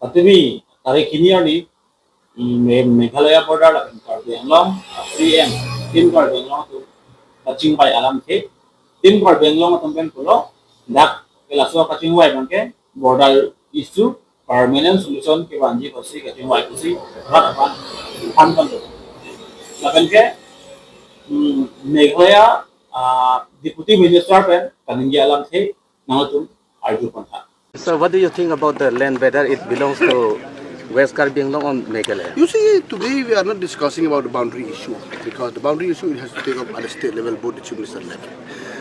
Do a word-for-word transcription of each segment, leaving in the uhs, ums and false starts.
Patumi tarik hini arni, mm, Me- Meghalaya border lapen Karbi Anglong, ah, T M, Team Karbi Anglong atum kachingvai alamthe. Team Karbi Anglong atum pen pulo, dak ke laso kachingvai abangke border issue permanent solution kevanji pusi kachingvai pusi rat aphan than pon. Lapen ke, mm, Meghalaya, ah, Deputy Minister pen kaningje alamthe nangtum arju pon tha. So what do you think about the land, whether it belongs to West Karbi Anglong or Meghalaya? You see, today we are not discussing about the boundary issue, because the boundary issue, it has to take up at the state level, both the chief minister level.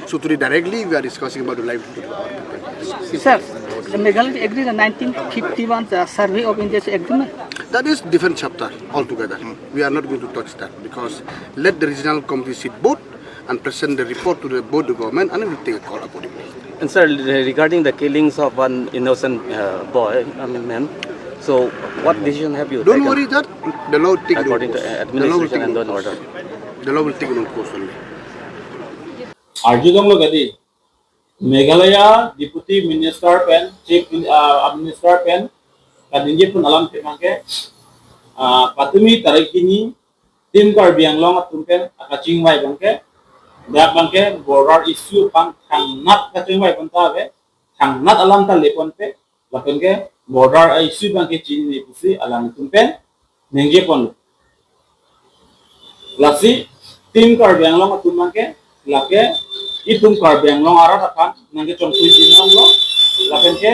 So today directly we are discussing about the livelihood of our people. Sir, the Meghalaya agreed the nineteen fifty-one uh, Survey of India's agreement. That is different chapter altogether. We are not going to touch that, because let the regional committee sit both and present the report to the both the government, and we will take a call accordingly. And sir, regarding the killings of one innocent uh, boy, I mean, ma'am, so what decision have you Don't taken worry that the law will take according no to course. uh, The law will administration take and no law and course. Order? The law will take no course only. Arjulonglo kadi, Meghalaya Deputy Minister pen, Chief Min- uh, Minister pen kaningje pon alamthe abangke, uh, patumi tarik hini Team Karbi Anglong atum pen akachingvai abangke, dak abangke border issue aphan thangnat kachingvai pon ta ave, thangnat alam ta le ponpe, lapen ke border issue abangke chinine pusi alangtum pen ningje pon. Lasi Team Karbi Anglong atum abangke, lake itum Karbi Anglong arat aphan nangkechongthui binong lo, lapen ke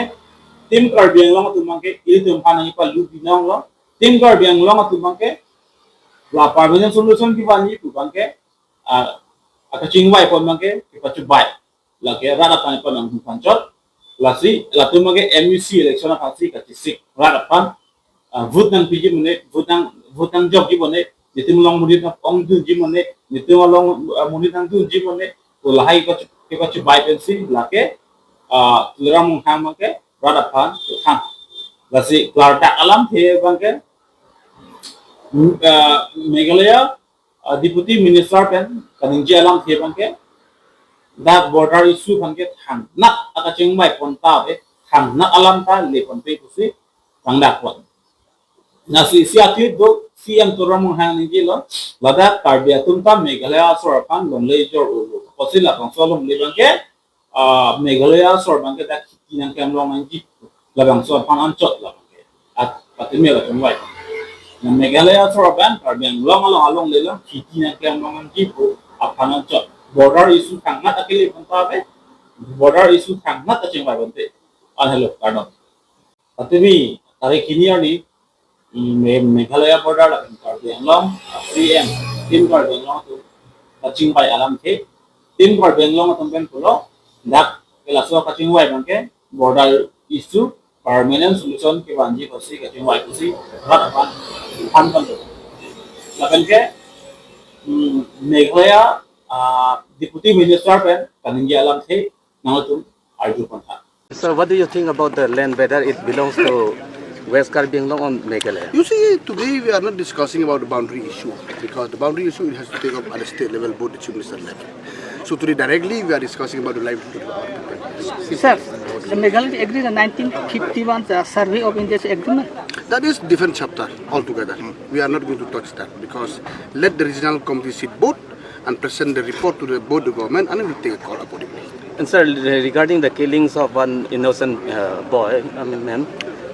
Team Karbi Anglong atum abangke itum aphan nangkepalu binong lo. Team Karbi Anglong atum abangke la permanent solution kevanji pu abangke, ah, akachingvai pon abangke kepachubai. Lake rat aphan pon nangtum phan chot. Lasi latum abangke M U C election aphansi kachesik. Rat aphan, ah, vote nangpiji mane, vote nang vote nangjokji mane, netum along monit nang-ongdunji mane, netum along, ah, monit nangdunji mane, to lahai kepachu- kepachubai pensi lake, ah, Tuliram Ronghang abangke rat aphan kethang. Lasi klardak alamthe abangke, mm, ah, Meghalaya, ah, Deputy Minister pen kaningje alamthe abangke, dak border issue abangke thangnat akachingvai pon ta ave, thangnat alam ta le ponpe pusi tangdak pon. Lasi isi athit do C M Tuliram Ronghang ningjelo, ladak Karbi atum ta Meghalaya asor aphan longle jor-olo. Kosi labangso longle abangke, ah, Meghalaya asor abangke dak kheti nangklemlong nangji, labangso aphan anchot labangke. At pati me latum vai. Na Meghalaya asor abang Karbi Anglong along longle lo kheti nangklemlong nangji pu aphan anchot. Border issue thangnat akele pon ta ave, border issue thangnat kachingvai ponpe. An helo, kardom. Patumi tarik hini arni, mm, Me- Meghalaya border lapen Karbi Anglong, ah, T M, Team Karbi Anglong atum kachingvai alamthe. Team Karbi Anglong atum pen pulo, dak ke laso kachingvai abangke border issue permanent solution kevanji pusi kachingvai pusi rat aphan than pon. Lapen ke, mm, Meghalaya, ah, Deputy Minister pen kaningje alamthe nangtum arju pon tha. So what do you think about the land, whether it belongs to West Karbi Anglong or Meghalaya? You see, today we are not discussing about the boundary issue, because the boundary issue, it has to take up at the state level, both the chief minister level. So today directly we are discussing about the livelihood of our people. Sir, the Meghalaya agreed the nineteen fifty-one uh, Survey of India's agreement. That is different chapter altogether. We are not going to touch that, because let the regional committee sit both and present the report to the both the government, and we will take a call accordingly. And sir, regarding the killings of one innocent uh, boy, I mean, ma'am,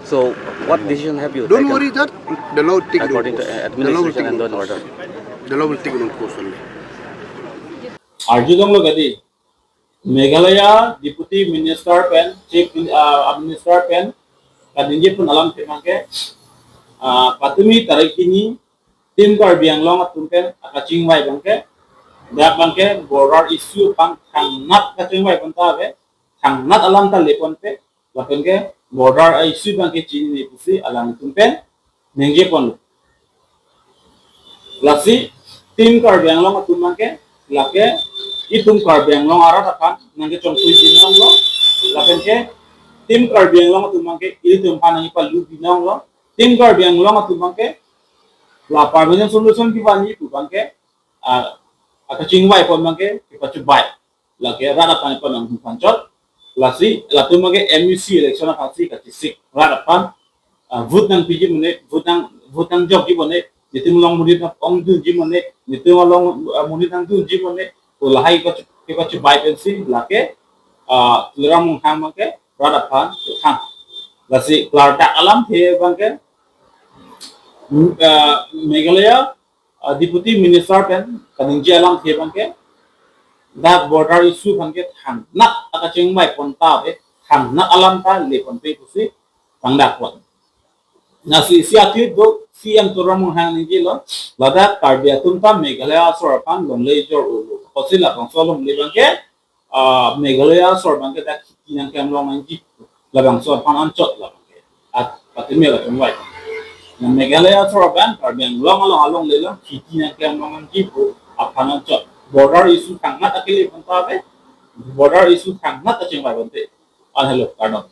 so what decision have you Don't taken worry that the law will take no according to course. uh, The law will take administration and no law and course. Order? The law will take no course only. Arjulonglo kadi, Meghalaya Deputy Minister pen, Chief Min- ah, Minister pen kaningje pon alamthe abangke, ah, patumi tarik hini Team Karbi Anglong atum pen akachingvai abangke, dak abangke border issue aphan thangnat kachingvai pon ta ave, thangnat alam ta le ponpe, lapen ke border issue abangke chinine pusi alangtum pen ningje pon. Lasi Team Karbi Anglong atum abangke, lake itum Karbi Anglong arat aphan nangkechongthui binong lo, lapen ke Team Karbi Anglong atum abangke itum aphan nangkepalu binong lo. Team Karbi Anglong atum abangke la permanent solution kevanji pu abangke, ah, akachingvai pon abangke kepachubai. Lake rat aphan pon nangtum phan chot. Lasi latum abangke M U C election aphansi kachesik. Rat aphan, ah, vote nangpiji mane, vote nang, vote nangjokji mane, netum along monit nang-ongdunji mane, netum along, ah, monit nangdunji mane, to lahai ko, ko chibai pensi lake, ah, Tuliram Ronghang abangke rat aphan kethang. Lasi klardak alamthe abangke, mm, ah, Meghalaya, ah, Deputy Minister pen kaningje alamthe abangke, dak border issue abangke thangnat akachingvai pon ta ave, thangnat alam ta le ponpe pusi pangdak pon. Lasi isi athit do C M Tuliram Ronghang ningjelo, ladak Karbi atum ta Meghalaya asor aphan longle jor-olo. Kosi labangso longle abangke, ah, Meghalaya asor abangke dak kheti nangklem long nangji, labangso aphan anchot labangke. At pati me la chongvai. Na Meghalaya asor abang, Karbi Anglong along alongle la kheti nangklem long nangji pu aphan anchot. Border issue thangnat akele pon ta ave, border issue thangnat achingvai ponte. An helo, kardom.